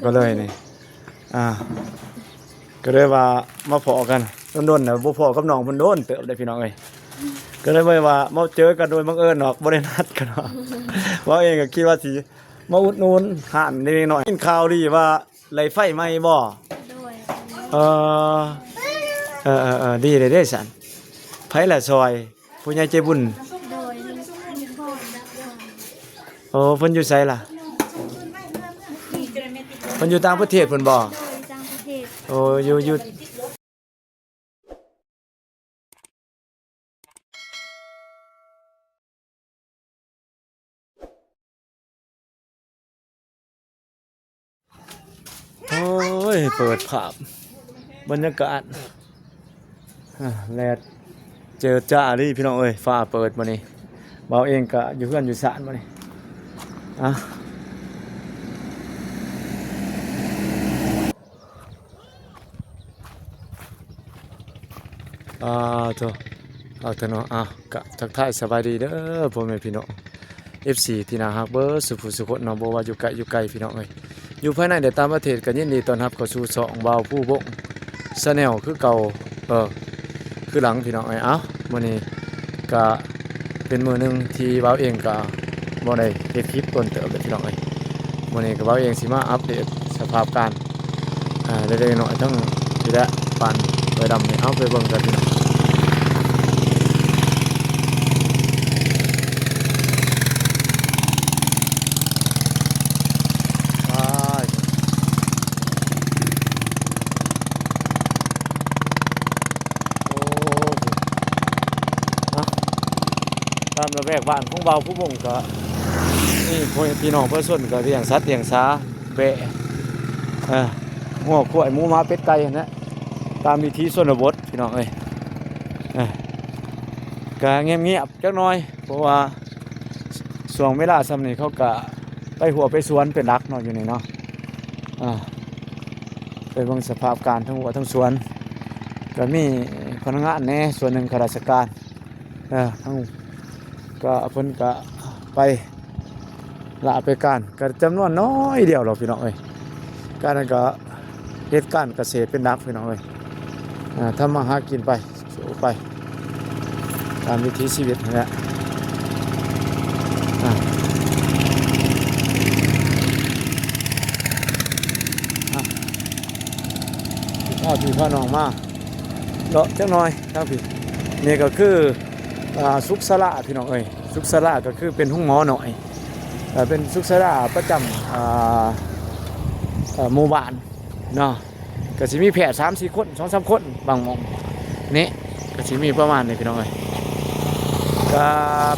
ກໍເລີຍນີ້ ອ່າ ກໍເລີຍວ່າມາພໍ້ກັນ ດົນໆ ແລ້ວບໍ່ພໍ້ກັບນ້ອງເພິ່ນດົນເຕີບເດ້ພີ່ນ້ອງເອີຍ. ກໍເລີຍວ່າມາເຈີກັນໂດຍບັງເອີນດອກ ບໍ່ໄດ້ນັດກັນເນາະ. ເວົ້າເອງກໍຄິດວ່າຊິມາອຸດໜູນຮ້ານເລັກໆນ້ອຍໆ. ໄດ້ຍິນຂ່າວດີວ່າໄລ່ໄຟໃໝ່ບໍ່? ໂດຍ ເອີ ເອີ ເອີ ເອີ ດີເດ້ ເດ້ຊັ້ນ. ໃຜລະຊ່ອຍ? ຜູ້ໃຫຍ່ໃຈບຸນ. ໂດຍ ໂອ້ ເພິ່ນຢູ່ໃສລະ? ເພິ່ນຢູ່ຕ່າງປະເທດພຸ້ນບໍ່? ໂດຍ ຕ່າງປະເທດ. ໂອ້ ຢູ່ ຢູ່ ໂອ້ຍ ເປີດພາບບັນຍາກາດ ອາ ແດດເຈີຈ້າລີພີ່ນ້ອງເອີຍ. ຟ້າເປີດມື້ນີ້ ບ່າວເອງກະຢູ່ເຮືອນຢູ່ຊານມື້ນີ້. ອາ ອາ ໂທ້ ເອົາເຖາະເນາະ. ອາ ກະທັກທາຍສະບາຍດີເດີພໍ່ແມ່ພີ່ນ້ອງ ເອັຟຊີ ທີ່ໜ້າຮັກເບິດສູ່ຜູ້ສູ່ຄົນເນາະ, ບໍ່ວ່າຢູ່ໃກ້ຢູ່ໄກພີ່ນ້ອງເອີຍ, ຢູ່ພາຍໃນ ແລະ ຕ່າງປະເທດ ກໍຍິນດີຕ້ອນຮັບເຂົ້າສູ່ຊ່ອງບ່າວພູວົງ Channel ຄືເກົ່າ. ເອີ ຄືຫຼັງພີ່ນ້ອງເອີຍ. ເອົ້າ ມື້ນີ້ກະເປັນມື້ໜຶ່ງທີ່ບ່າວເອງກະບໍ່ໄດ້ເຮັດຄລິບດົນເຕີບເລີຍພີ່ນ້ອງເອີຍ. ມື້ນີ້ກະບ່າວເອງຊິມາອັບເດດສະພາບການ ອ່າ ເລັກໆນ້ອຍໆ ທັງພີ້ແຫຼະ ປານໄຟດຳນີ້. ເອົາ ໄປເບິ່ງກັນພີ່ນ້ອງ. ໂອ້ ຕາມລະແວກບ້ານຂອງບ່າວພູວົງ ກະມີພໍ່ແມ່ພີ່ນ້ອງປະຊາຊົນ ກະລ້ຽງສັດລ້ຽງສາ ແບະ ງົວ ຄວາຍ ໝູ ໝາ ເປັດ ໄກ່ ຫັ້ນແຫຼະ ຕາມວິຖີຊົນນະບົດພີ່ນ້ອງເອີຍ. ກະງຽບໆຈັກໜ້ອຍ ເພາະວ່າຊ່ວງເວລາຊ່ຳນີ້ ເຂົາກະໄປຮົ້ວໄປສວນເປັນຫຼັກເນາະ ຢູ່ນີ້ເນາະ. ອ່າ ໄປເບິ່ງສະພາບການທັງຮົ້ວທັງສວນ ກະມີພະນັກງານແດ່ ສ່ວນໜຶ່ງຂ້າລາຊະການ ເອີ ທັງ ກະເພິ່ນກະໄປລາໄປການ ກະຈຳນວນໜ້ອຍດຽວດອກພີ່ນ້ອງເອີຍ. ການນັ້ນກະເຮັດການກະເສດເປັນຫຼັກພີ່ນ້ອງເອີຍ. ອ່າ ທຳມາຫາກິນໄປ ສູ້ໄປ ຕາມວິຖີຊີວິດຫັ້ນແຫຼະ. ອ່າ ອ່າ ພາພີ່ພານ້ອງມາເລາະຈັກໜ້ອຍທາງພີ້. ນີ້ກະຄື ອ່າ ສຸກສາລາພີ່ນ້ອງເອີຍ. ສຸກສາລາກະຄືເປັນໂຮງໝໍນ້ອຍ ເປັນສຸກສາລາປະຈຳ ອ່າ ເອີ່ ໝູ່ບ້ານເນາະ. ກະຊິມີແພດສາມສີ່ຄົນ ສອງສາມຄົນ ບາງໝ່ອງນີ້ ກະຊິມີປະມານນີ້ພີ່ນ້ອງເອີຍ. ກະ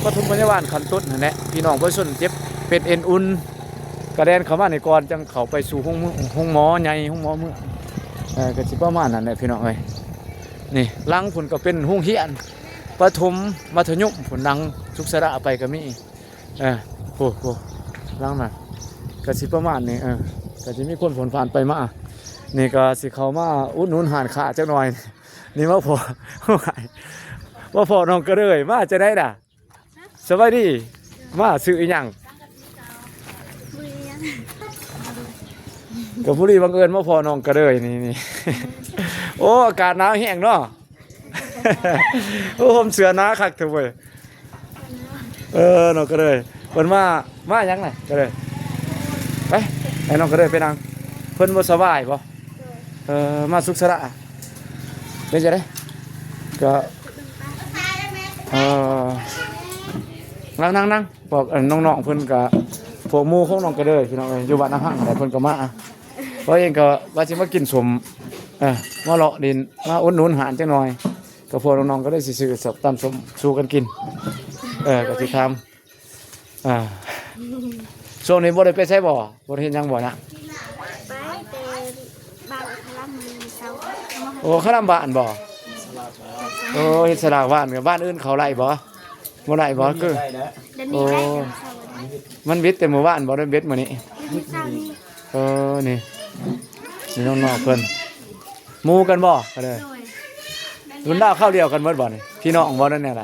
ປະຖົມພະຍາບານຂັ້ນຕົ້ນຫັ້ນແຫຼະ ພີ່ນ້ອງປະຊາຊົນເຈັບເປັນເອັນອຸ່ນ ກະແລ່ນເຂົ້າມານີ້ກ່ອນ ຈັ່ງເຂົ້າໄປສູ່ໂຮງ ໂຮງໝໍໃຫຍ່ ໂຮງໝໍເມືອງ. ເອີ ກະຊິປະມານນັ້ນແຫຼະພີ່ນ້ອງເອີຍ. ນີ້ຫຼັງພຸ້ນກະເປັນໂຮງຮຽນປະຖົມມັດທະຍົມພຸ້ນ ຫຼັງສຸກສາລາໄປກະມີ. ເອີ ໂອ້ ໂອ້ ຫຼັງນັ້ນກະຊິປະມານນີ້. ເອີ ກະຊິມີຄົນຜ່ານໄປມາ. ນີ້ກະຊິເຂົ້າມາອຸດໜູນຮ້ານຄ້າຈັກໜ້ອຍ. ນີ້ມາພໍ້ ມາພໍ້ນ້ອງກະເດີຍ ມາຈັ່ງໃດລະ? ສະບາຍດີ. ມາຊື້ອີ່ຫຍັງ? ກະພໍດີບັງເອີນມາພໍ້ນ້ອງກະເດີຍນີ້ ນີ້. ໂອ້ ອາກາດໜາວແຮງເນາະ. ໂອ້ ຫົ່ມເສື້ອໜາຄັກແທ້ເວີຍ. ເອີ ນ້ອງກະເດີຍ ເພິ່ນມາ ມາຫຍັງນະ ກະເດີຍ? ໄປ ໃຫ້ນ້ອງກະເດີຍໄປນັ່ງ. ເພິ່ນບໍ່ສະບາຍບໍ່? ເອີ ມາສຸກສາລາ ເປັນຈັ່ງໃດ? ກະ ເອີ ນັ່ງ ນັ່ງ ນັ່ງ. ພວກ ເອີ ນ້ອງໆເພິ່ນກະ ພວກໝູ່ຂອງນ້ອງກະເດີຍພີ່ນ້ອງເອີຍ ຢູ່ບ້ານນາພັງຫັ້ນແຫຼະ ເພິ່ນກະມາ. ເພາະເອງກະວ່າຊິມາກິນສົ້ມ ເອີ ມາເລາະຫຼິ້ນ ມາອຸດໜູນຮ້ານຈັກໜ້ອຍ ກະພວກນ້ອງໆກະໄດ້ຊິຊື້ຕຳສົ້ມສູ່ກັນກິນ. ເອີ ກະຊິຖາມ ອ່າ ຊ່ວງນີ້ບໍ່ໄດ້ໄປໃສບໍ່? ບໍ່ໄດ້ເຮັດຫຍັງບໍ່ນະ? ໄປແຕ່ບ້ານຄະລຳມື້ເຊົ້າ. ໂອ້ ຄະລຳບ້ານບໍ່? ໂອ້ ເຮັດສະຫຼາກບ້ານ. ບ້ານອື່ນເຂົ້າໄດ້ບໍ່? ບໍ່ໄດ້ບໍ່? ຄື ໄດ້ແລ້ວ ດຽວນີ້ໄດ້ ໂອ້ ດຽວເຊົ້າໄດ້. ມັນບິດແຕ່ມື້ວານບໍ່? ໄດ້ບິດມື້ນີ້? ເອີ ນີ້ ນີ້ນ້ອງໆເພິ່ນ ໝູ່ກັນບໍ່? ກະເລີຍ ໂດຍ ລຸ້ນດາວຄາວດຽວກັນໝົດບໍ່ນີ້? ພີ່ນ້ອງບໍ່? ນັ້ນແນວໃດ?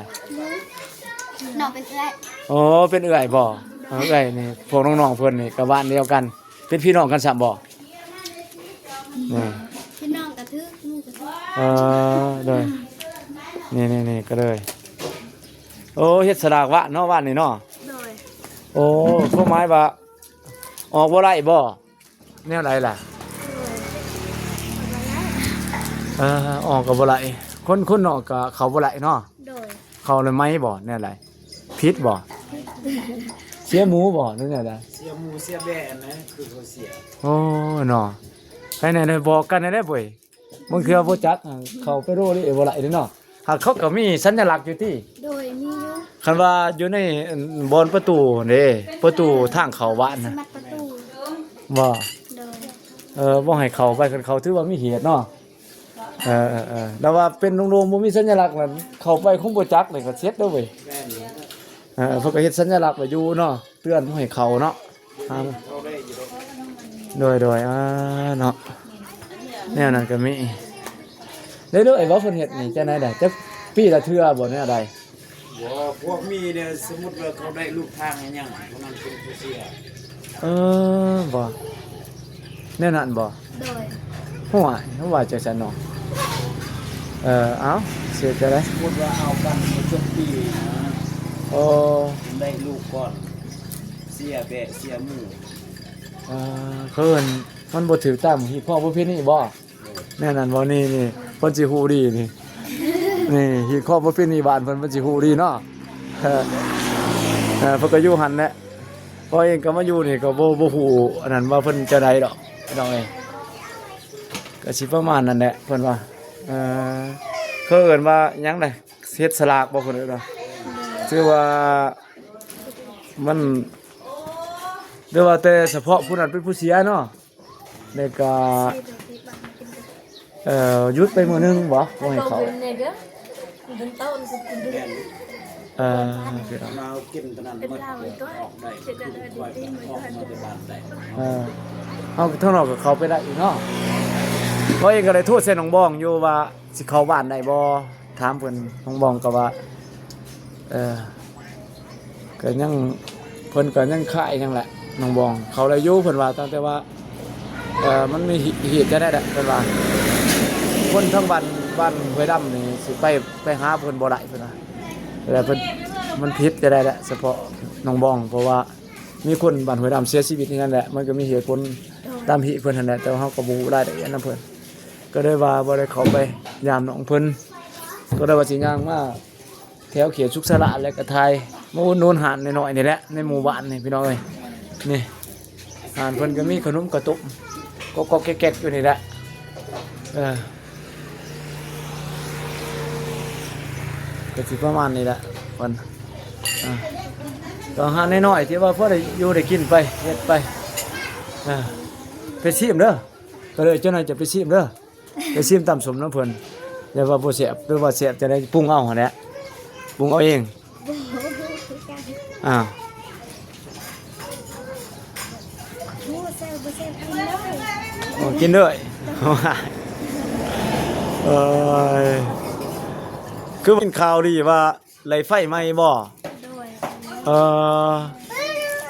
ນ້ອງເປັນເອື້ອຍ. ໂອ້ ເປັນເອື້ອຍບໍ່? ເອີ ເອື້ອຍນີ້ ພວກນ້ອງໆເພິ່ນນີ້ກະບ້ານດຽວກັນ ເປັນພີ່ນ້ອງກັນຊ້ຳບໍ່? ນີ້ ພີ່ນ້ອງກະຖືກ ໝູ່ກະຖືກ ເອີ ໂດຍ ນີ້ໆໆ ກະເລີຍ ໂອ້ ເຮັດສະຫຼາກວາດເນາະ ວາດນີ້ເນາະ ໂດຍ ໂອ້ ຄວາມໝາຍວ່າ ອອກບໍ່ໄດ້ບໍ່? ແນວໃດລະ? ເອີ ອອກກໍບໍ່ໄດ້ ຄົນ ຄົນນອກກໍເຂົ້າບໍ່ໄດ້ເນາະ ໂດຍ ເຂົ້າແລ້ວໄໝບໍ່? ແນວໃດ? ຜິດບໍ່? ເສຍໝູບໍ່? ຫຼືແນວໃດ? ເສຍໝູເສຍແບະນະ ຄືເຂົາເສຍ ໂອ້ ເນາະ ໃຜແດ່ ບອກກັນແດ່ເວີຍ ບາງເທື່ອບໍ່ຈັກ ເຂົ້າໄປໂລດເດ້ ບໍ່ໄດ້ເດ້ເນາະ ຫາກເຂົາກໍມີສັນຍະລັກຢູ່ຕິ ໂດຍ ມີຢູ່ ຄັນວ່າຢູ່ໃນ ອັນ ບ່ອນປະຕູເດ້ ປະຕູທາງເຂົ້າບ້ານນະ ສະມັດປະຕູ ບໍ່ ໂດຍ ເອີ ບໍ່ໃຫ້ເຂົ້າໄປ ຄັນເຂົ້າຖືວ່າມີເຫດເນາະ ເອີໆໆ ແຕ່ວ່າເປັນໂລ່ງໆ ບໍ່ມີສັນຍະລັກນະ ເຂົ້າໄປຄົງບໍ່ຈັກເດ້ ກໍເສັດເດ້ເວີຍ ແມ່ນ ເອີ ເພິ່ນກໍເຮັດສັນຍະລັກໄວ້ຢູ່ເນາະ ເຕືອນບໍ່ໃຫ້ເຂົ້າເນາະ ອ່າ ໂດຍໆ ອ່າ ເນາະ ແນວນັ້ນກໍມີ ເດ້ໆ ເວົ້າເພິ່ນເຮັດນີ້ຈັ່ງໃດດະ ຈັກປີລະເທື່ອບໍ່ ແນວໃດ? ບໍ່ ພວກມີເດ້ ສົມມຸດວ່າເຂົາໄດ້ລູກທາງອີ່ຫຍັງ ພວກນັ້ນເປັນຜູ້ເສຍ ເອີ ບໍ່ ແນວນັ້ນບໍ່? ໂດຍ ຫ້ວຍ ເຮົາວ່າຈັ່ງຊັ້ນເນາະ ເອີ ເອົ້າ ເສຍຈັ່ງໃດ? ສົມມຸດວ່າເອົາກັນຈົບປີນະ ໂອ້ ໄດ້ລູກກ່ອນ ເສຍແບະເສຍໝູ່ ເອີ ເຂົາເອີ້ນ ມັນບໍ່ຖືກຕາມຮີດຄອງປະເພນີບໍ່? ແນວນັ້ນບໍ່? ນີ້ ນີ້ ເພິ່ນຊິຮູ້ດີນີ້ ນີ້ ຮີດຄອງປະເພນີບ້ານເພິ່ນ ເພິ່ນຊິຮູ້ດີເນາະ ເອີ ເພິ່ນກໍຢູ່ຫັ້ນແຫຼະ ເພາະເອງກໍມາຢູ່ນີ້ກໍບໍ່ ບໍ່ຮູ້ອັນນັ້ນວ່າເພິ່ນຈັ່ງໃດດອກ ພີ່ນ້ອງເອີຍ ກໍຊິປະມານນັ້ນແຫຼະ ເພິ່ນວ່າ ເອີ ເຂົາເອີ້ນວ່າຫຍັງນະ ເຮັດສະຫຼາກບໍ່ ເພິ່ນເອີ້ນວ່າ ຖືວ່າມັນ ຫຼືວ່າແຕ່ສະເພາະຜູ້ນັ້ນເປັນຜູ້ເສຍເນາະ ແລ້ວກໍ ເອີ ຢຸດໄປມື້ໜຶ່ງບໍ່ ບໍ່ໃຫ້ເຂົ້າ ເອີ ມາເອົາກິນຕົວນັ້ນໝົດ ອອກໄດ້ ຄ່ອຍອອກມາແຕ່ບ້ານໄດ້ ເອີ ເຮົາທາງນອກກໍເຂົ້າໄປໄດ້ອີກເນາະ ເພາະເອງກໍໄດ້ໂທດໃສ່ນ້ອງບອງຢູ່ວ່າ ຊິເຂົ້າບ້ານໄດ້ບໍ່? ຖາມເພິ່ນ ນ້ອງບອງກໍວ່າ ເອີ ກໍຍັງ ເພິ່ນກໍຍັງຄາອີ່ຫຍັງແຫຼະ ນ້ອງບອງ ເຂົ້າໄດ້ຢູ່ ເພິ່ນວ່າ ຕັ້ງແຕ່ວ່າ ເອີ ມັນມີ ເຫດຈັ່ງໃດແຫຼະ ເພິ່ນວ່າ ຄົນທາງບ້ານ ບ້ານຫ້ວຍດຳນີ້ ຊິໄປ ໄປຫາເພິ່ນບໍ່ໄດ້ ເພິ່ນວ່າ ແລ້ວເພິ່ນ ມັນຜິດຈັ່ງໃດແຫຼະ ສະເພາະນ້ອງບອງ ເພາະວ່າມີຄົນບ້ານຫ້ວຍດຳເສຍຊີວິດຢູ່ນັ້ນແຫຼະ ມັນກໍມີເຫດຜົນ ໂດຍ ຕາມຮີດເພິ່ນຫັ້ນແຫຼະ ແຕ່ວ່າເຮົາກໍບໍ່ຮູ້ລາຍລະອຽດນຳເພິ່ນ ກໍເລີຍວ່າບໍ່ໄດ້ເຂົ້າໄປຢາມນ້ອງເພິ່ນ ກໍເລີຍວ່າຊິຍ່າງມາແຖວເຂດສຸກສາລາ ແລ້ວກໍຖ່າຍ ມາອຸດໜູນຮ້ານນ້ອຍໆນີ້ແຫຼະ ໃນໝູ່ບ້ານນີ້ພີ່ນ້ອງເອີຍ ນີ້ ຮ້ານເພິ່ນກໍມີຂະໜົມກະຕົບ ກໍໆແກກໆຢູ່ນີ້ແຫຼະ ເອີ ກໍຊິປະມານນີ້ແຫຼະເພິ່ນ ອ່າ ກໍຮ້ານນ້ອຍໆທີ່ວ່າພໍໄດ້ຢູ່ໄດ້ກິນໄປ ເຮັດໄປ ອ່າ ໄປຊີມເດີ ກໍເລີຍເຈົ້າໜ້າຈະໄປຊີມເດີ ໄປຊີມຕຳສົ້ມນຳເພິ່ນ ຢ່າວ່າບໍ່ແຊບ ຫຼືວ່າແຊບຈັ່ງໃດ ປຸງເອົາຫັ້ນແຫຼະ ປຸງເອົາເອງ ບໍ່ຮູ້ຄືກັນ ອ້າວ ຮູ້ແຊບບໍ່ແຊບກິນເລີຍ ໂອ້ ກິນເລີຍ ເອີຍ ຄືເຫັນຂ່າວດີວ່າໄດ້ໄຟໃໝ່ບໍ່? ໂດຍ ເອີ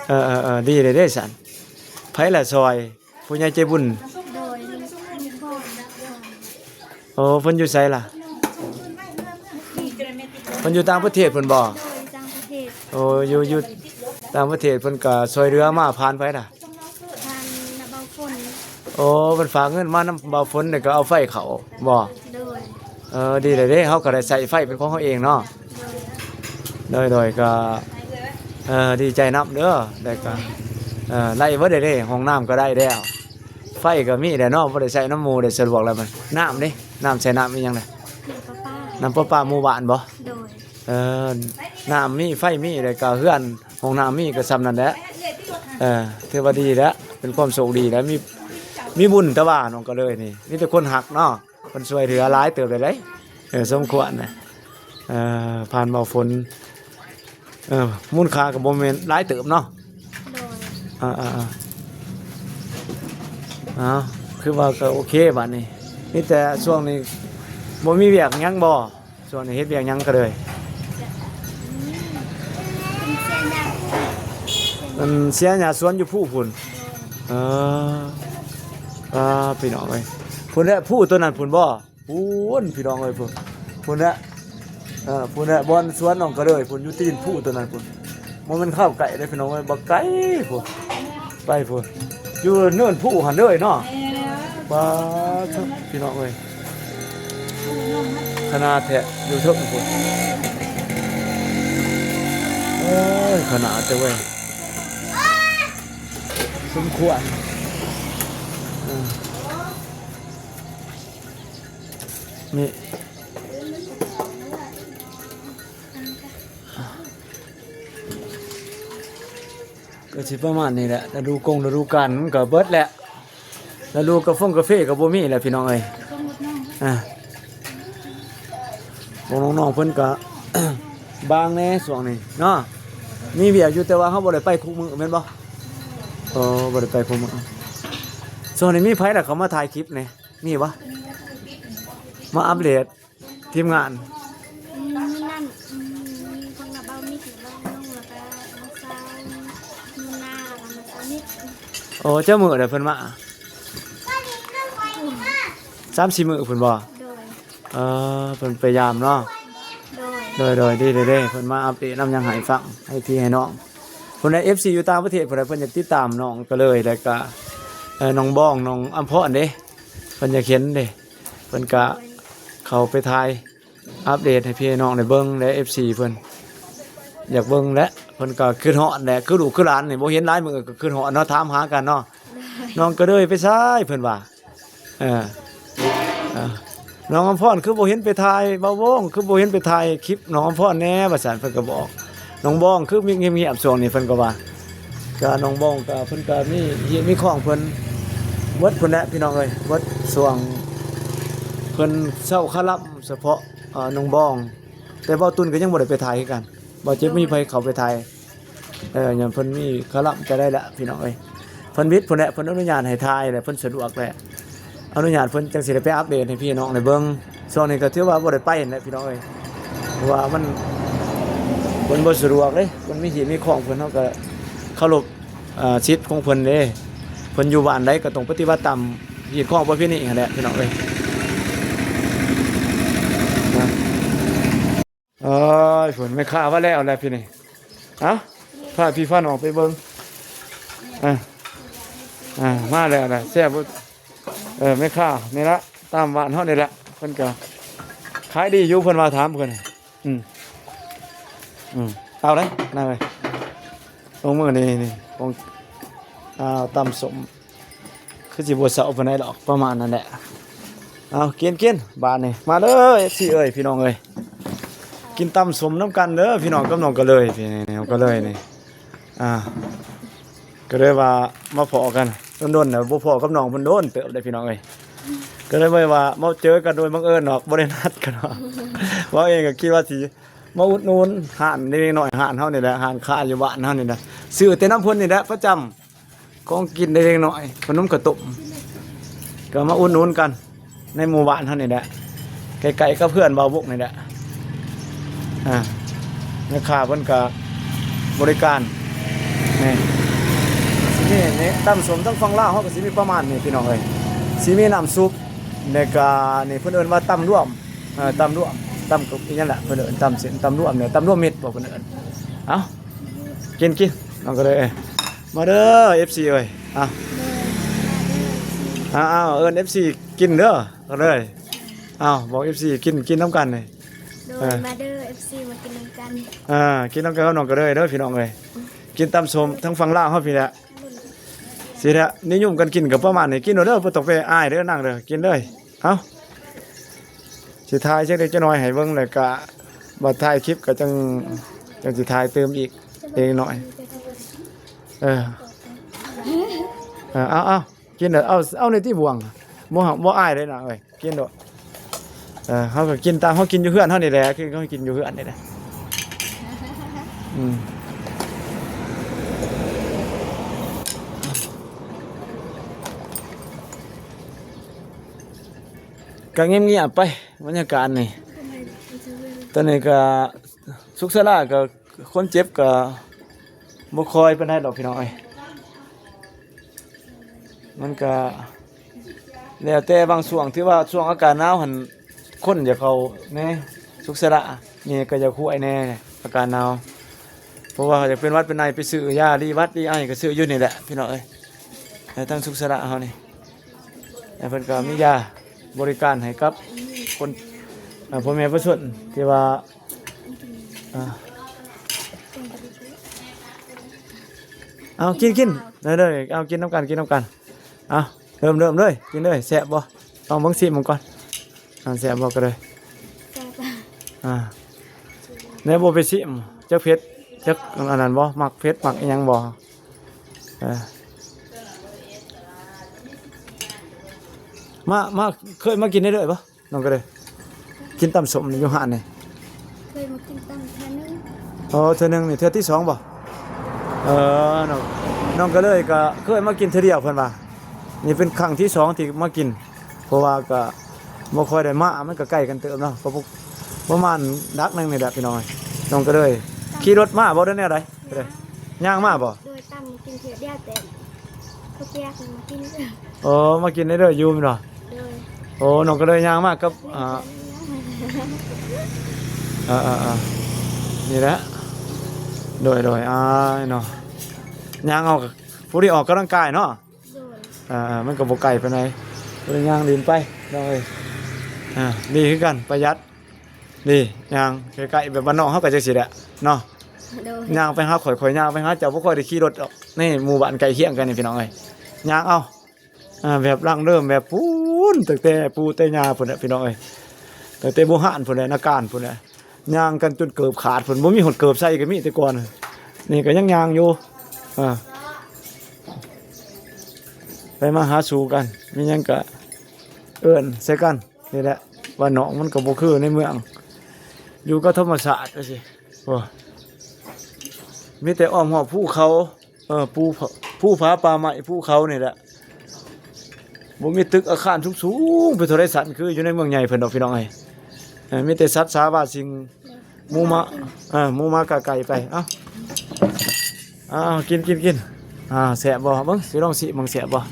ເອີໆໆ ດີເດ້ ເດ້ຊັ້ນ ໃຜລະຊ່ອຍ? ຜູ້ໃຫຍ່ໃຈບຸນ ໂດຍ ມີຄົນ ໂອ້ ເພິ່ນຢູ່ໃສລະ? ເພິ່ນຢູ່ຕ່າງປະເທດພຸ້ນບໍ່? ໂດຍ ຕ່າງປະເທດ ໂອ້ ຢູ່ ຢູ່ຕ່າງປະເທດ ເພິ່ນກໍຊ່ວຍເຫຼືອມາຜ່ານໃຜລະ? ຜ່ານນະ ບ່າວຝົນ ໂອ້ ເພິ່ນຝາກເງິນມານຳບ່າວຝົນ ແລ້ວກໍເອົາໄຟເຂົ້າບໍ່? ໂດຍ ເອີ ດີແລ້ວເດ້ ເຮົາກໍໄດ້ໃຊ້ໄຟເປັນຂອງເຮົາເອງເນາະ ໂດຍ ໂດຍ ກໍ ເອີ ດີໃຈນຳເດີ ແລ້ວກໍ ເອີ ໄດ້ເບິດເດ້ ຫ້ອງນ້ຳກໍໄດ້ແລ້ວ ໄຟກໍມີແລ້ວເນາະ ບໍ່ໄດ້ໃຊ້ນຳໝູ່ ໄດ້ສະດວກແລ້ວ ນ້ຳເດ້ ນ້ຳໃຊ້ນ້ຳອີ່ຫຍັງນະ? ນ້ຳປະປາ ນ້ຳປະປາໝູ່ບ້ານບໍ່? ໂດຍ ເອີ ນ້ຳມີ ໄຟມີ ແລ້ວກໍເຮືອນ ຫ້ອງນ້ຳມີ ກໍສ່ຳນັ້ນແຫຼະ ເອີ ຖືວ່າດີແລ້ວ ເປັນຄວາມໂຊກດີແລ້ວ ມີ ມີບຸນແຕ່ວ່ານ້ອງກໍເລີຍນີ້ ມີແຕ່ຄົນຮັກເນາະ ເພິ່ນຊ່ວຍເຫຼືອຫຼາຍເຕີບເລີຍເດ້ ເອີ ສົມຄວນນະ ເອີ ຜ່ານເບົາຝົນ ເອີ ມູນຄ່າກໍບໍ່ແມ່ນຫຼາຍເຕີບເນາະ ໂດຍ ອ່າໆໆ ເອົາ ຄືວ່າກໍໂອເຄບາດນີ້ ມີແຕ່ຊ່ວງນີ້ບໍ່ມີວຽກຫຍັງບໍ່? ຊ່ວງນີ້ເຮັດວຽກຫຍັງກໍເລີຍ? ມັນເສຍຫຍ້າສວນຢູ່ພູ້ພຸ້ນ ເອີ ອ່າ ພີ່ນ້ອງເອີຍ ພຸ້ນແຫຼະ ພູຕົວນັ້ນພຸ້ນບໍ່? ພຸ້ນ ພີ່ນ້ອງເອີຍ ພຸ້ນ ພຸ້ນແຫຼະ ເອີ ພຸ້ນແຫຼະ ບ່ອນສວນນ້ອງກະເລີຍ ພຸ້ນ ຢູ່ຕີນພູຕົວນັ້ນພຸ້ນ ບໍ່ແມ່ນເຂົ້າໃກ້ເດ້ ພີ່ນ້ອງເອີຍ ບໍ່ໄກພຸ້ນ ໄປພຸ້ນ ຢູ່ເນີນພູຫັ້ນເລີຍເນາະ. ປາດໂທ້ ພີ່ນ້ອງເອີຍ ຂະໜາດແທ້ ຢູ່ເທິງພຸ້ນ ໂອ້ຍ ຂະໜາດແທ້ເວີຍ ສົມຄວນ ເອີ ນີ້ ກໍຊິປະມານນີ້ແຫຼະ ລະດູກົງລະດູການມັນກໍເບິດແຫຼະ ລະດູກາຟົງກາເຟກໍບໍ່ມີແຫຼະ ພີ່ນ້ອງເອີຍ ອ່າ ພວກນ້ອງໆເພິ່ນກໍ ບາງແດ່ຊ່ວງນີ້ເນາະ ມີວຽກຢູ່ ແຕ່ວ່າເຮົາບໍ່ໄດ້ໄປຄູ່ມື້ແມ່ນບໍ່? ເອີ ບໍ່ໄດ້ໄປຄູ່ມື້ ຊ່ວງນີ້ມີໃຜລະເຂົ້າມາຖ່າຍຄລິບນີ້ ມີບໍ່? ມາອັບເດດ ທີມງານ ມີນັ້ນ ມີທັງນ້າບ່າວມິກ ນ້ອງ ແລ້ວກໍນ້ອງຊາວ ມີນາ ແລ້ວກໍນ້ອງຊາວມິກ ໂອ້ ຈັກມື້ແລ້ວເພິ່ນມາ ສາມສີ່ມື້ພຸ້ນບໍ່? ໂດຍ ເອີ ເພິ່ນໄປຢາມເນາະ ໂດຍ ໂດຍ ໂດຍ ດີເດ້ ເພິ່ນມາອັບເດດນຳຫຍັງໃຫ້ຟັງ ໃຫ້ພີ່ໃຫ້ນ້ອງ ຜູ້ໃດ ເອັຟຊີ ຢູ່ຕ່າງປະເທດ ຜູ້ໃດເພິ່ນຢາກຕິດຕາມນ້ອງກະເລີຍ ແລ້ວກະ ເອີ ນ້ອງບອງ ນ້ອງອຳພອນເດ້ ເພິ່ນຢາກເຫັນເດ້ ເພິ່ນກະເຂົ້າໄປຖ່າຍອັບເດດໃຫ້ພີ່ໃຫ້ນ້ອງໄດ້ເບິ່ງແຫຼະ ເອັຟຊີ ເພິ່ນຢາກເບິ່ງແຫຼະ ເພິ່ນກໍຄິດຮອດແຫຼະ ຄືລູກຄືຫຼານນີ້ ບໍ່ເຫັນຫຼາຍມື້ກໍຄິດຮອດເນາະ ຖາມຫາກັນເນາະ ນ້ອງກະເລີຍໄປໃສ ເພິ່ນວ່າ ເອີ ເອີ ນ້ອງອຳພອນຄືບໍ່ເຫັນໄປຖ່າຍ ບ່າວໂຫວ່ງຄືບໍ່ເຫັນໄປຖ່າຍຄລິບນ້ອງອຳພອນແດ່ ວ່າຊັ້ນ ເພິ່ນກໍບອກ ນ້ອງບອງຄືມີ ງຽບໆ ຊ່ວງນີ້ ເພິ່ນກໍວ່າ ກະນ້ອງບອງກະເພິ່ນກະມີເຮຍມີຂອງເພິ່ນເບິດພຸ້ນແຫຼະ ພີ່ນ້ອງເອີຍ ເບິດຊ່ວງເພິ່ນເຊົາຄະລຳສະເພາະ ເອີ ນ້ອງບອງ ແຕ່ບ່າວຕຸນກໍຍັງບໍ່ໄດ້ໄປຖ່າຍຄືກັນ ບໍ່ເຈັກມີໃຜເຂົ້າໄປຖ່າຍ ເອີ ຍ້ອນເພິ່ນມີຄະລຳຈະໄດ້ລະ ພີ່ນ້ອງເອີຍ ເພິ່ນວິດພຸ້ນແຫຼະ ເພິ່ນອະນຸຍາດໃຫ້ຖ່າຍແຫຼະ ເພິ່ນສະດວກແຫຼະ ອະນຸຍາດເພິ່ນຈັ່ງຊິໄດ້ໄປອັບເດດໃຫ້ພີ່ນ້ອງໄດ້ເບິ່ງ ຊ່ວງນີ້ກໍຖືວ່າບໍ່ໄດ້ໄປຫັ້ນແຫຼະ ພີ່ນ້ອງເອີຍ ເພາະວ່າມັນ ເພິ່ນບໍ່ສະດວກເດ້ ເພິ່ນມີທີ່ມີຂອງເພິ່ນ ເຮົາກໍເຄົາລົບ ເອີ ສິດຂອງເພິ່ນເດ້ ເພິ່ນຢູ່ບ້ານໃດກໍຕ້ອງປະຕິບັດຕາມຮີດຄອງປະເພນີຫັ້ນແຫຼະ ພີ່ນ້ອງເອີຍ ນະ. ເອີຍ ພຸ້ນແມ່ຄ້າວ່າແລ້ວແຫຼະພີ່ນີ້ ເອົ້າ ພາພີ່ພານ້ອງໄປເບິ່ງ ອ່າ ອ່າ ມາແລ້ວນະ ແຊບບໍ່? ເອີ ແມ່ຄ້ານີ້ລະ ຕາມບ້ານເຮົານີ້ແຫຼະ ເພິ່ນກໍຂາຍດີຢູ່ ເພິ່ນວ່າ ຖາມເພິ່ນ ອືມ ອືມ ເອົາເດ້ ນາງເອີຍ ລົງມື້ນີ້ ນີ້ ຂອງ ອ່າ ຕຳສົ້ມ ຄືຊິບໍ່ເຊົາປານໃດດອກ ປະມານນັ້ນແຫຼະ ເອົາ ກິນ ກິນ ບາດນີ້ ມາເດີ ເອັຟຊີ ເອີຍ ພີ່ນ້ອງເອີຍ ກິນຕຳສົ້ມນຳກັນເດີ ພີ່ນ້ອງກັບນ້ອງກະເລີຍ ພີ່ນ້ອງກະເລີຍນີ້ ອ່າ ກໍເລີຍວ່າມາພໍ້ກັນ ດົນໆ ແລ້ວບໍ່ພໍ້ກັບນ້ອງເພິ່ນດົນເຕີບເດ້ ພີ່ນ້ອງເອີຍ ກໍເລີຍວ່າມາເຈີກັນໂດຍບັງເອີນດອກ ບໍ່ໄດ້ນັດກັນດອກ ເວົ້າເອງກໍຄິດວ່າຊິມາອຸດໜູນຮ້ານເລັກໆນ້ອຍໆ ຮ້ານເຮົານີ້ແຫຼະ ຮ້ານຄ້າຢູ່ບ້ານເຮົານີ້ແຫຼະ ຊື້ແຕ່ນຳເພິ່ນນີ້ແຫຼະປະຈຳ ຂອງກິນເລັກໆນ້ອຍໆ ຂະໜົມເຂົ້າຕົ້ມ ກໍມາອຸດໜູນກັນ ໃນໝູ່ບ້ານເຮົານີ້ແຫຼະ ໃກ້ໆກັບເຮືອນບ່າວບຸກນີ້ແຫຼະ ອ່າ ແມ່ຄ້າເພິ່ນກໍບໍລິການ ນີ້ ຊິມີນີ້ ຕຳສົ້ມທາງຝັ່ງລາວເຮົາກໍຊິມີປະມານນີ້ ພີ່ນ້ອງເອີຍ ຊິມີນ້ຳຊຸບ ແລ້ວກໍນີ້ເພິ່ນເອີ້ນວ່າຕຳລວມ ເອີ ຕຳລວມ ຕຳກະອີຫຍັງລະ ເພິ່ນເອີ້ນຕຳເສັ້ນ ຕຳລວມນີ້ ຕຳລວມເມັດບໍ່ ເພິ່ນເອີ້ນ ເອົ້າ ກິນ ກິນ ນ້ອງກະເລີຍ ມາເດີ ເອັຟຊີ ເອີຍ ເອົາ ເອົາ ເອີ້ນ ເອັຟຊີ ກິນເດີ ກະເລີຍ ເອົາ ບອກ ເອັຟຊີ ກິນ ກິນນຳກັນນີ້ ໂດຍ ເອີ ມາເດີ ເອັຟຊີ ມາກິນນຳກັນ ອ່າ ກິນນຳກັນກັບນ້ອງກະເລີຍເດີ ພີ່ນ້ອງເອີຍ ກິນຕຳສົ້ມທາງຝັ່ງລາວເຮົາພີ້ແຫຼະ ຊິແທ້ ນິຍົມກັນກິນກໍປະມານນີ້ ກິນໂລດເດີ ບໍ່ຕ້ອງໄປອາຍເດີ ນັ່ງເດີ ກິນເລີຍ ເອົ້າ ຊິຖ່າຍຈັກເລັກຈັກນ້ອຍໃຫ້ເບິ່ງ ແລ້ວກະບັດຖ່າຍຄລິບກໍຈັ່ງ ຈັ່ງຊິຖ່າຍຕື່ມອີກເລັກນ້ອຍ ເອີ ເອີ ເອົາ ເອົາ ກິນເດີ ເອົາ ເອົາໃນຕິບ່ວງ ບໍ່ ບໍ່ອາຍເດ້ນະເອີຍ ກິນໂລດ ເອີ ເຮົາກໍກິນຕາມເຮົາກິນຢູ່ເຮືອນເຮົານີ້ແຫຼະ ຄືເຮົາກິນຢູ່ເຮືອນນີ້ແຫຼະ ອືມ ກໍງຽບໆໄປ ບັນຍາກາດນີ້ ຕອນນີ້ກໍສຸກສາລາກໍຄົນເຈັບກໍບໍ່ຄ່ອຍປານໃດດອກ ພີ່ນ້ອງເອີຍ ມັນກໍ ແລ້ວແຕ່ບາງຊ່ວງ ຖືວ່າຊ່ວງອາກາດໜາວຫັ້ນ ຄົນຢາກເຂົ້າແດ່ ສຸກສະຫຼະ ແມ່ກໍຢາກຫວຍແດ່ ອາກາດໜາວ ເພາະວ່າຢາກເປັນຫວັດເປັນໄອ ໄປຊື້ຢາດີຫວັດດີໄອ ກໍຊື້ຢູ່ນີ້ແຫຼະພີ່ນ້ອງເອີຍ. ແລ້ວທາງສຸກສະຫຼະເຮົານີ້ ແລ້ວເພິ່ນກໍມີຢາບໍລິການໃຫ້ກັບຄົນ ເອີ ພໍ່ແມ່ປະຊາຊົນທີ່ວ່າ ອ່າ ເອົາ ກິນ ກິນ ເດີ ເດີ ເອົາ ກິນນຳກັນ ກິນນຳກັນ. ເອົາ ເລີ່ມ ເລີ່ມເລີຍ ກິນເລີຍ. ແຊບບໍ່? ລອງເບິ່ງ ຊີມເບິ່ງກ່ອນ. ອ່າ ແຊບບໍ່ກໍເລີຍ? ແຊບ. ອ່າ ແນວບໍ່ໄປຊີມ ຈັກເຜັດ ຈັກອັນນັ້ນບໍ່? ມັກເຜັດ ມັກອີ່ຫຍັງບໍ່? ເອີ ມາ ມາ ເຄີຍມາກິນໄດ້ເລີຍບໍ່? ນ້ອງກະເລີຍ ກິນຕຳສົ້ມຢູ່ຮ້ານນີ້ ເຄີຍມາກິນຕຳເທື່ອໜຶ່ງ. ອໍ ເທື່ອໜຶ່ງນີ້ ເທື່ອທີສອງບໍ່? ເອີ ນ້ອງ ນ້ອງກະເລີຍກະເຄີຍມາກິນເທື່ອດຽວ ເພິ່ນວ່າ ນີ້ເປັນຄັ້ງທີສອງທີ່ມາກິນ ເພາະວ່າກະບໍ່ຄ່ອຍໄດ້ມາ ມັນກະໃກ້ກັນເຕີບເນາະ ກໍປະມານຫຼັກໜຶ່ງນີ້ແຫຼະພີ່ນ້ອງ. ນ້ອງກະເລີຍຂີ່ລົດມາບໍ່ ຫຼືແນວໃດ? ກະເລີຍ ຍ່າງມາບໍ່? ໂດຍ ຕຳກິນເທື່ອດຽວ ແຕ່ເຂົາວປຽກມາກິນ. ໂອ້ ມາກິນໄດ້ເດີຢູ່ແມ່ນບໍ່? ໂດຍ. ໂອ້ ນ້ອງກະເລີຍຍ່າງມາກັບ ອ່າ ເອີໆໆ ນີ້ແຫຼະ ໂດຍໆ ອ້າຍເນາະ ຍ່າງເອົາ ຜູ້ທີ່ອອກກຳລັງກາຍເນາະ. ໂດຍ. ອ່າ ມັນກໍບໍ່ໄກປານໃດ ບໍ່ໄດ້ຍ່າງຫຼິ້ນໄປນ້ອງເອີຍ. ອ່າ ດີຄືກັນ ປະຢັດ. ນີ້ ຍ່າງໃກ້ໆ ແບບບ້ານນອກເຮົາກໍຈັ່ງຊີ້ແຫຼະເນາະ. ໂດຍ. ຍ່າງໄປຫາຂ້ອຍ ຂ້ອຍຍ່າງໄປຫາເຈົ້າ ບໍ່ຄ່ອຍໄດ້ຂີ່ລົດດອກ ໃນໝູ່ບ້ານໃກ້ຄຽງກັນນີ້ພີ່ນ້ອງເອີຍ ຍ່າງເອົາ. ອ່າ ແບບດັ້ງເດີມ ແບບພຸ້ນ ຕັ້ງແຕ່ປູ່ແຕ່ຍ່າພຸ້ນແຫຼະພີ່ນ້ອງເອີຍ ຕັ້ງແຕ່ບູຮານພຸ້ນແຫຼະ ນາການພຸ້ນແຫຼະ ຍ່າງກັນຈົນເກີບຂາດພຸ້ນ ບໍ່ມີຮອດເກີບໃສ່ກໍມີແຕ່ກ່ອນ ນີ້ກໍຍັງຍ່າງຢູ່. ອ່າ ໄປມາຫາສູ່ກັນ ມີຫຍັງກໍເອີ້ນໃສ່ກັນ. ນີ້ແຫຼະ ບ້ານນອກມັນກໍບໍ່ຄືໃນເມືອງ ຢູ່ກັບທຳມະຊາດຈັ່ງຊີ້. ໂອ້ ມີແຕ່ອ້ອມຮອບພູເຂົາ ເອີ ພູ ພູຜາປ່າໄມ້ ພູເຂົານີ້ແຫຼະ ບໍ່ມີຕຶກອາຄານສູງໆ ເປັນເທົ່າໃດຊັ້ນ ຄືຢູ່ໃນເມືອງໃຫຍ່ເພິ່ນດອກພີ່ນ້ອງເອີຍ. ເອີ ມີແຕ່ສັດສາວາສິ່ງ ໝູມາ ເອີ ໝູມາກະໄກ່ໄປ. ເອົ້າ ເອົາ ກິນ ກິນ ກິນ. ອ່າ ແຊບບໍ່? ເບິ່ງ ຊິລອງຊີມເບິ່ງແຊບບໍ່?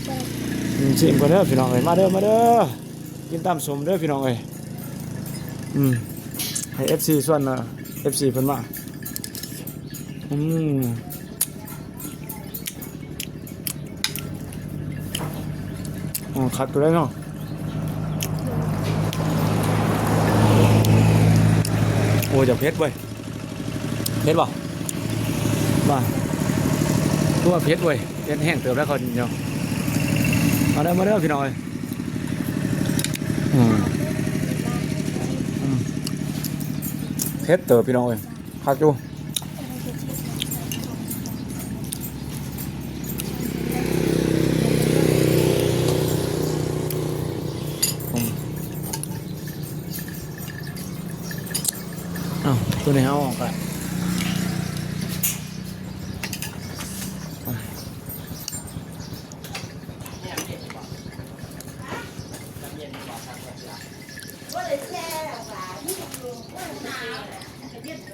ແຊບ. ອືມ ຊີມກ່ອນເດີພີ່ນ້ອງເອີຍ ມາເດີ ມາເດີ ກິນຕຳສົ້ມເດີພີ່ນ້ອງເອີຍ. ອືມ ໃຫ້ເອັຟຊີຊວນ ເອັຟຊີເພິ່ນມາ. ອືມ ອໍ ຄັກຢູ່ເດ້ເນາະ. ໂອ້ຍ ຢາກເຜັດເວີຍ ເຜັດບໍ່? ວ່າ ຄືວ່າເຜັດເວີຍ ເຜັດແຮງເຕີບແລ້ວເຂົາເນາະ. ມາເດີ ມາເດີພີ່ນ້ອງເອີຍ. ອືມ ອືມ ເຜັດເຕີບພີ່ນ້ອງເອີຍ. ຄັກຢູ່. ເອົ້າ ໂຕນີ້ເຮົາອອກລະ.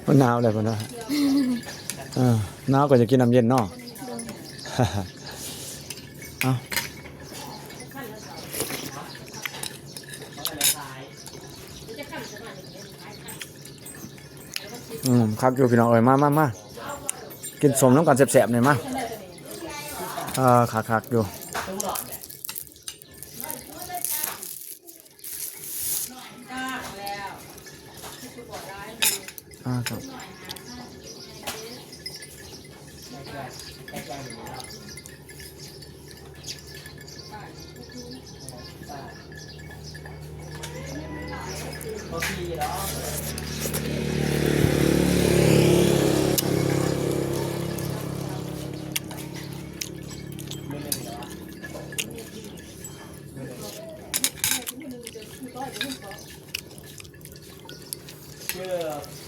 ມັນໜາວແລ້ວເພິ່ນວ່າ ເອີ ໜາວກໍຢາກກິນນ້ຳເຢັນເນາະ. ໂດຍ. ເອົ້າ ອືມ ຄັກຢູ່ພີ່ນ້ອງເອີຍ ມາ ມາ ມາ ກິນສົ້ມນຳກັນແຊບໆ ນີ້ ມາ. ເອີ ຄັກໆ ຢູ່. ອ່າ ຄັບ. ຊື່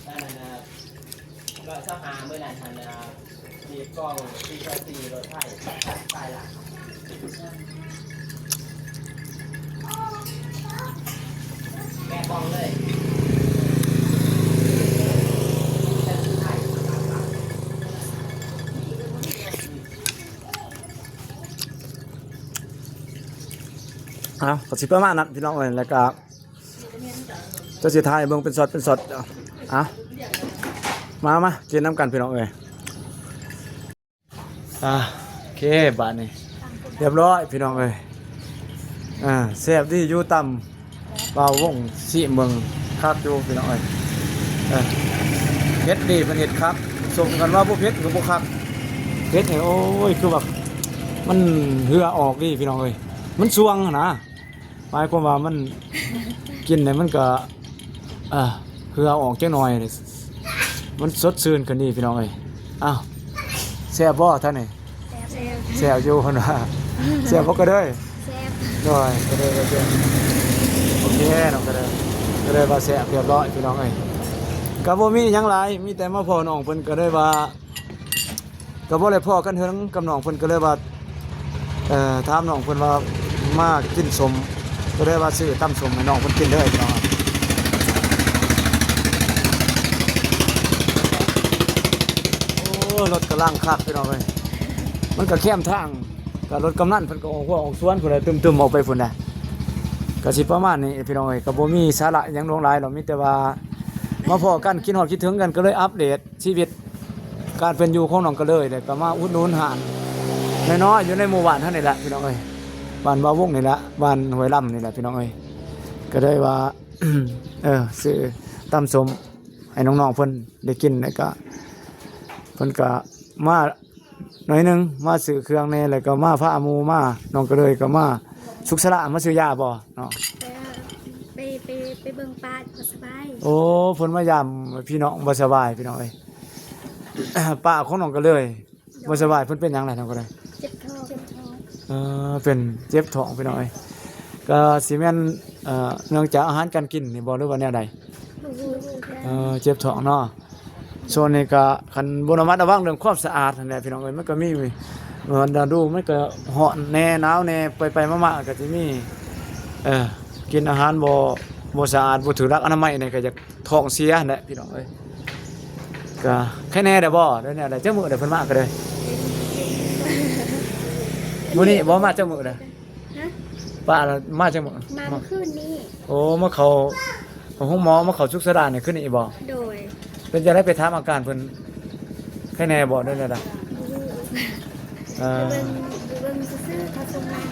ອັນນັ້ນນະ ຮ້ອຍຊາວຫ້າ ມື້ນັ້ນຫັ້ນນະ ທີ່ກ້ອງ ສີ່ ສີ່ ລົດໄຟ ໄຟລະ ແກະກ່ອງເລີຍ. ເອົາ ກໍຊິປະມານນັ້ນພີ່ນ້ອງເອີຍ ແລ້ວກໍຈະຊິຖ່າຍເບິ່ງເປັນຊັອດເປັນຊັອດ. ເອົາ ມາ ມາກິນນຳກັນພີ່ນ້ອງເອີຍ. ອ່າ ໂອເຄ ບາດນີ້ຮຽບຮ້ອຍພີ່ນ້ອງເອີຍ. ອ່າ ແຊບດີຢູ່ຕຳ ບ່າວວົງຊິເບິ່ງ ຄັກຢູ່ພີ່ນ້ອງເອີຍ. ເອີ ເຜັດດີ ເພິ່ນເຮັດຄັກ ສົມກັນວ່າບໍ່ເຜັດກໍບໍ່ຄັກ. ເຜັດນີ້ ໂອ້ຍ ຄືວ່າມັນເຫື່ອອອກດີພີ່ນ້ອງເອີຍ ມັນສ່ວງຫັ້ນນະ. ໝາຍຄວາມວ່າມັນ ກິນແລ້ວມັນກໍ ເອີ ເຫື່ອອອກຈັກໜ່ອຍ ມັນສົດຊື່ນຂຶ້ນດີພີ່ນ້ອງເອີຍ. ອ້າວ ແຊບບໍ່ທ່ານນີ້? ແຊບ ແຊບຢູ່ເພິ່ນວ່າ. ແຊບບໍ່ກະເດີຍ? ແຊບ ໂດຍ ກະເດີຍ ກະເດີຍ. ໂອເຄ ນ້ອງກະເດີຍ ກະເດີຍວ່າແຊບຮຽບຮ້ອຍພີ່ນ້ອງເອີຍ. ກໍບໍ່ມີຫຍັງຫຼາຍ ມີແຕ່ມາພໍ້ນ້ອງເພິ່ນ ກໍເລີຍວ່າ ກໍບໍ່ໄດ້ພໍ້ກັນເຖິງກັບນ້ອງເພິ່ນ ກໍເລີຍວ່າ ເອີ ຖາມນ້ອງເພິ່ນວ່າມາກິນສົ້ມ ກໍເລີຍວ່າຊື້ຕຳສົ້ມໃຫ້ນ້ອງເພິ່ນກິນເດີພີ່ນ້ອງ. ໂອ້ ລົດກຳລັງຄັກພີ່ນ້ອງເອີຍ ມັນກໍແຄມທາງ ກໍລົດກຳນັນເພິ່ນກໍອອກຮົ້ວອອກສວນພຸ້ນແຫຼະ ຕຶມໆອອກໄປພຸ້ນນະ. ກໍຊິປະມານນີ້ພີ່ນ້ອງເອີຍ ກໍບໍ່ມີສາລະຫຍັງຫຼວງຫຼາຍດອກ ມີແຕ່ວ່າມາພໍ້ກັນ ຄິດຮອດຄິດເຖິງກັນ ກໍເລີຍອັບເດດ ຊີວິດການເປັນຢູ່ຂອງນ້ອງກະເລີຍ ແລ້ວກໍມາອຸດໜູນຮ້ານນ້ອຍໆຢູ່ໃນໝູ່ບ້ານເຮົານີ້ແຫຼະພີ່ນ້ອງເອີຍ ບ້ານບ່າວວົງນີ້ແຫຼະ ບ້ານຫ້ວຍລຳນີ້ແຫຼະພີ່ນ້ອງເອີຍ. ກໍໄດ້ວ່າ ເອີ ຊື້ຕຳສົ້ມໃຫ້ນ້ອງໆເພິ່ນໄດ້ກິນ ແລ້ວກໍເພິ່ນກໍມາໜ້ອຍໜຶ່ງ ມາຊື້ເຄື່ອງແດ່ ແລ້ວກໍມາພາໝູ່ມາ ນ້ອງກະເລີຍກໍມາສຸກສະຫຼະ ມາຊື້ຢາບໍ່ເນາະ? ໄປ ໄປ ໄປເບິ່ງປ້າບໍ່ສະບາຍ. ໂອ້ ເພິ່ນມາຢາມພີ່ນ້ອງບໍ່ສະບາຍພີ່ນ້ອງເອີຍ. ປ້າຂອງນ້ອງກະເລີຍບໍ່ສະບາຍ ເພິ່ນເປັນຫຍັງລະນ້ອງກະເລີຍ? ເຈັບທ້ອງ ເຈັບທ້ອງ. ເອີ ເປັນເຈັບທ້ອງພີ່ນ້ອງເອີຍ. ກໍຊິແມ່ນ ເອີ ເນື່ອງຈາກອາຫານການກິນນີ້ບໍ່ ຫຼືວ່າແນວໃດ? ບໍ່ຮູ້ຄືກັນ. ເອີ ເຈັບທ້ອງເນາະ. ຊ່ວງນີ້ກໍຄັນບໍ່ລະມັດລະວັງເລື່ອງຄວາມສະອາດຫັ້ນແຫຼະພີ່ນ້ອງເອີຍ ມັນກໍມີ ເອີ ລະດູມັນກໍຮ້ອນແດ່ ໜາວແດ່ ໄປໆມາໆກໍຊິມີ ເອີ ກິນອາຫານບໍ່ ບໍ່ສະອາດ ບໍ່ຖືກຫຼັກອະນາໄມນີ້ ກໍຢາກທ້ອງເສຍຫັ້ນແຫຼະພີ່ນ້ອງເອີຍ. ກໍໄຄແນ່ແລ້ວບໍ່ ໄດ້ແນວໃດ? ຈັກມື້ແລ້ວເພິ່ນມາກໍໄດ້? ມື້ນີ້ບໍ່ ມາຈັກມື້ແລ້ວ? ຮະ? ປ້າລະມາຈັກມື້? ມາມື້ຄືນນີ້. ໂອ້ ມາເຂົ້າໂຮງໝໍ ມາເຂົ້າສຸກສະຫຼະນີ້ຄືນນີ້ບໍ່? ໂດຍ. ເປັນຈັ່ງໃດ ໄປຖາມອາການເພິ່ນ ໄຄແນ່ບໍ່ ໄດ້ແນວໃດ? ບໍ່ຮູ້. ເອີ ໄປເບິ່ງ ໄປເບິ່ງຊື່ໆ ເຂົາສົ່ງນ້ຳ.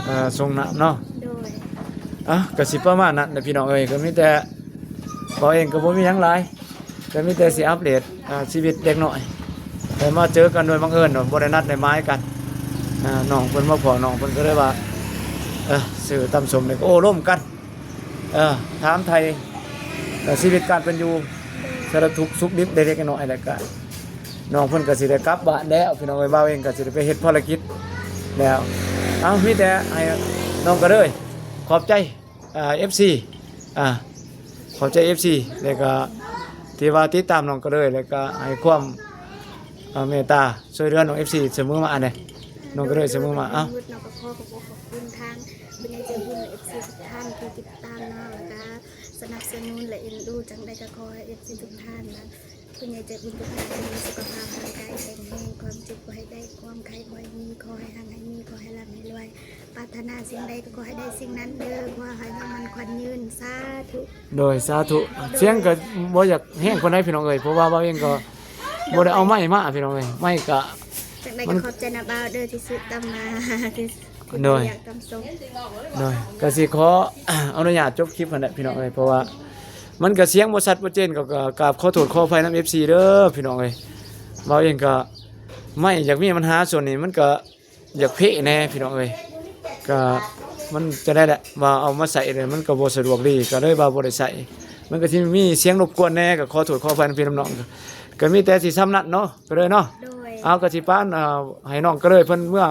ເອີ ສົ່ງນ້ຳເນາະ. ໂດຍ. ອ່ະ ກໍຊິປະມານນັ້ນແຫຼະພີ່ນ້ອງເອີຍ ກໍມີແຕ່ ເຮົາເອງກໍບໍ່ມີຫຍັງຫຼາຍ ກໍມີແຕ່ຊິອັບເດດ ອ່າ ຊີວິດເດັກນ້ອຍ ໄດ້ມາເຈີກັນໂດຍບັງເອີນເນາະ ບໍ່ໄດ້ນັດໄດ້ໝາຍກັນ. ອ່າ ນ້ອງເພິ່ນມາພໍ້ ນ້ອງເພິ່ນກໍເລີຍວ່າ ເອີ ຊື້ຕຳສົ້ມນີ້ກໍໂອ້ລົມກັນ ເອີ ຖາມໄຖ່ ເອີ ຊີວິດການເປັນຢູ່ ສາລະທຸກສຸກດິບເລັກໆນ້ອຍໆ ແລ້ວກະນ້ອງເພິ່ນກໍຊິໄດ້ກັບບ້ານແລ້ວພີ່ນ້ອງເອີຍ. ບ່າວເອງກໍຊິໄດ້ໄປເຮັດພາລະກິດແລ້ວ. ເອົາ ມີແຕ່ໃຫ້ນ້ອງກະເລີຍຂອບໃຈ ອ່າ ເອັຟຊີ ອ່າ ຂອບໃຈເອັຟຊີ ແລ້ວກໍທີ່ວ່າຕິດຕາມນ້ອງກະເລີຍ ແລ້ວກໍໃຫ້ຄວາມ ອ່າ ເມດຕາຊ່ວຍເຫຼືອນ້ອງເອັຟຊີສະເໝີມາແດ່ ນ້ອງກະເລີຍສະເໝີມາ. ເອົ້າ ເນາະ ກໍຂໍຂອບອົກຂອບຄຸນທາງຜູ້ໃຫຍ່ໃຈບຸນ ແລະ ເອັຟຊີທຸກທ່ານທີ່ຕິດຕາມເນາະ ແລ້ວກໍສະໜັບສະໜູນ ແລະ ເອັນດູ. ຈັ່ງໃດກໍຂໍໃຫ້ເອັຟຊີທຸກທ່ານນະ ຜູ້ໃຫຍ່ໃຈບຸນທຸກທ່ານ ຈົ່ງມີສຸຂະພາບຮ່າງກາຍແຂງແຮງ, ຄວາມເຈັບບໍ່ໃຫ້ໄດ້, ຄວາມໄຂ້ບໍ່ໃຫ້ມີ, ຂໍໃຫ້ຮັ່ງໃຫ້ມີ, ຂໍໃຫ້ລ່ຳໃຫ້ລວຍ, ປາດຖະໜາສິ່ງໃດກໍຂໍໃຫ້ໄດ້ສິ່ງນັ້ນເດີ, ຂໍໃຫ້ອາຍຸໝັ້ນຂວັນຍືນ. ສາທຸ. ໂດຍ ສາທຸ. ສຽງກໍບໍ່ຢາກແຮງປານໃດພີ່ນ້ອງເອີຍ, ເພາະວ່າບ່າວເອງກໍບໍ່ໄດ້ເອົາໄມ້ມາພີ່ນ້ອງເອີຍ, ໄມ້ກໍ ຈັ່ງໃດກໍຂອບໃຈນະບ່າວເດີ ທີ່ຊື້ຕຳມາ ທີ່ ໂດຍ ຢາກຕຳສົ້ມ. ໂດຍ ກໍຊິຂໍອະນຸຍາດຈົບຄລິບຫັ້ນແຫຼະພີ່ນ້ອງເອີຍ, ເພາະວ່າມັນກໍສຽງບໍ່ຊັດບໍ່ເຈນ, ກໍ ກໍກາບຂໍໂທດຂໍອະໄພນຳເອັຟຊີເດີພີ່ນ້ອງເອີຍ. ເວົ້າເອງກໍໄມ້ຢາກມີບັນຫາສ່ວນນີ້, ມັນກໍຢາກເພະແດ່ພີ່ນ້ອງເອີຍ, ກໍມັນຈະໄດ້ແຫຼະ ວ່າເອົາມາໃຊ້ແລ້ວມັນກໍບໍ່ສະດວກດີ, ກໍເລີຍວ່າບໍ່ໄດ້ໃຊ້, ມັນກໍຊິມີສຽງລົບກວນແດ່, ກໍຂໍໂທດຂໍອະໄພນຳພີ່ນຳນ້ອງ, ກໍມີແຕ່ຊິຊ່ຳນັ້ນເນາະ. ກະເລີຍເນາະ. ໂດຍ. ເອົາ ກະຊິປານ ເອີ ໃຫ້ນ້ອງກະເລີຍເພິ່ນເມືອ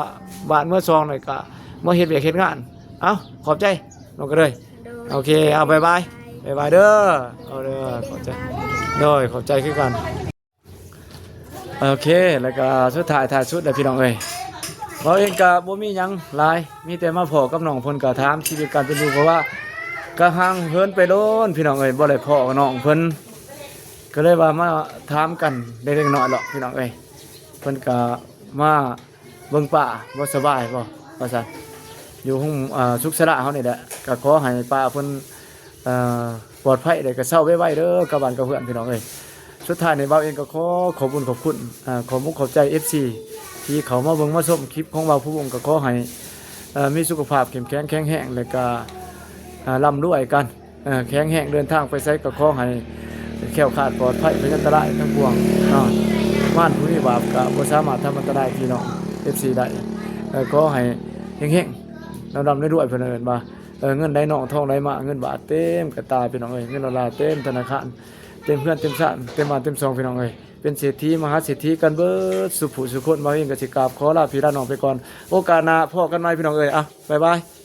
ບ້ານເມືອຊ່ອງ ແລ້ວກະມາເຮັດວຽກເຮັດງານ. ເອົາ ຂອບໃຈນ້ອງກະເລີຍ. ໂດຍ. ໂອເຄ ເອົາ ບາຍບາຍ ບາຍບາຍເດີ. ເອົາເດີ ຂອບໃຈ. ໂດຍ ຂອບໃຈຄືກັນ. ໂອເຄ ແລ້ວກະສຸດທ້າຍທ້າຍສຸດແລ້ວພີ່ນ້ອງເອີຍ, ເຮົາເອງກະບໍ່ມີຫຍັງຫຼາຍ, ມີແຕ່ມາພໍ້ກັບນ້ອງເພິ່ນ ກະຖາມຊີວິດການເປັນຢູ່, ເພາະວ່າກະຫ່າງເຫີນໄປໂດນພີ່ນ້ອງເອີຍ, ບໍ່ໄດ້ພໍ້ກັບນ້ອງເພິ່ນ. ກໍເລີຍວ່າມາຖາມກັນເລັກໆນ້ອຍໆເນາະພີ່ນ້ອງເອີຍ, ເພິ່ນກໍມາເບິ່ງປ້າບໍ່ສະບາຍບໍ່ວ່າຊັ້ນ, ຢູ່ໂຮງ ອ່າ ສຸກສະລາເຮົານີ້ແຫຼະ ກໍຂໍໃຫ້ປ້າເພິ່ນ ເອີ ປອດໄພ ແລ້ວກໍເຊົາໄວໆເດີ ກັບບ້ານກັບເຮືອນ ພີ່ນ້ອງເອີຍ. ສຸດທ້າຍນີ້ ບ່າວເອງກໍຂໍຂອບບຸນຂອບຄຸນ ອ່າ ຂອບມຸກຂອບໃຈ ເອັຟຊີ ທີ່ເຂົ້າມາເບິ່ງມາຊົມຄລິບຂອງບ່າວພູວົງ ກໍຂໍໃຫ້ ເອີ ມີສຸຂະພາບເຂັ້ມແຂງແຂງແຮງ ແລ້ວກໍ ອ່າ ລ່ຳລວຍກັນ ເອີ ແຂງແຮງ ເດີນທາງໄປໃສກໍຂໍໃຫ້ແຄ້ວຄາດປອດໄພ ໄພອັນຕະລາຍທັງປວງເນາະ. ມານຜູ້ມີບາບກໍບໍ່ສາມາດທຳອັນຕະລາຍພີ່ນ້ອງ ເອັຟຊີ ໄດ້. ເອີ ຂໍໃຫ້ເຮັງໆ ລ່ຳໆລວຍໆ ເພິ່ນເອີ້ນວ່າ ເອີ ເງິນໄຫຼນອງທອງໄຫຼມາ ເງິນບາດເຕັມກະຕາ ພີ່ນ້ອງເອີຍ. ເງິນໂດລາເຕັມທະນາຄານ ເຕັມເຮືອນເຕັມຊານ ເຕັມບ້ານເຕັມຊ່ອງ ພີ່ນ້ອງເອີຍ. ເປັນເສດຖີມະຫາເສດຖີກັນເບິດສູ່ຜູ້ສູ່ຄົນ. ບ່າວເອງກໍຊິກາບຂໍລາພີ່ລານ້ອງໄປກ່ອນ. ໂອກາດໜ້າພໍ້ກັນໃໝ່ ພີ່ນ້ອງເອີຍ. ອ່ະ ບາຍບາຍ.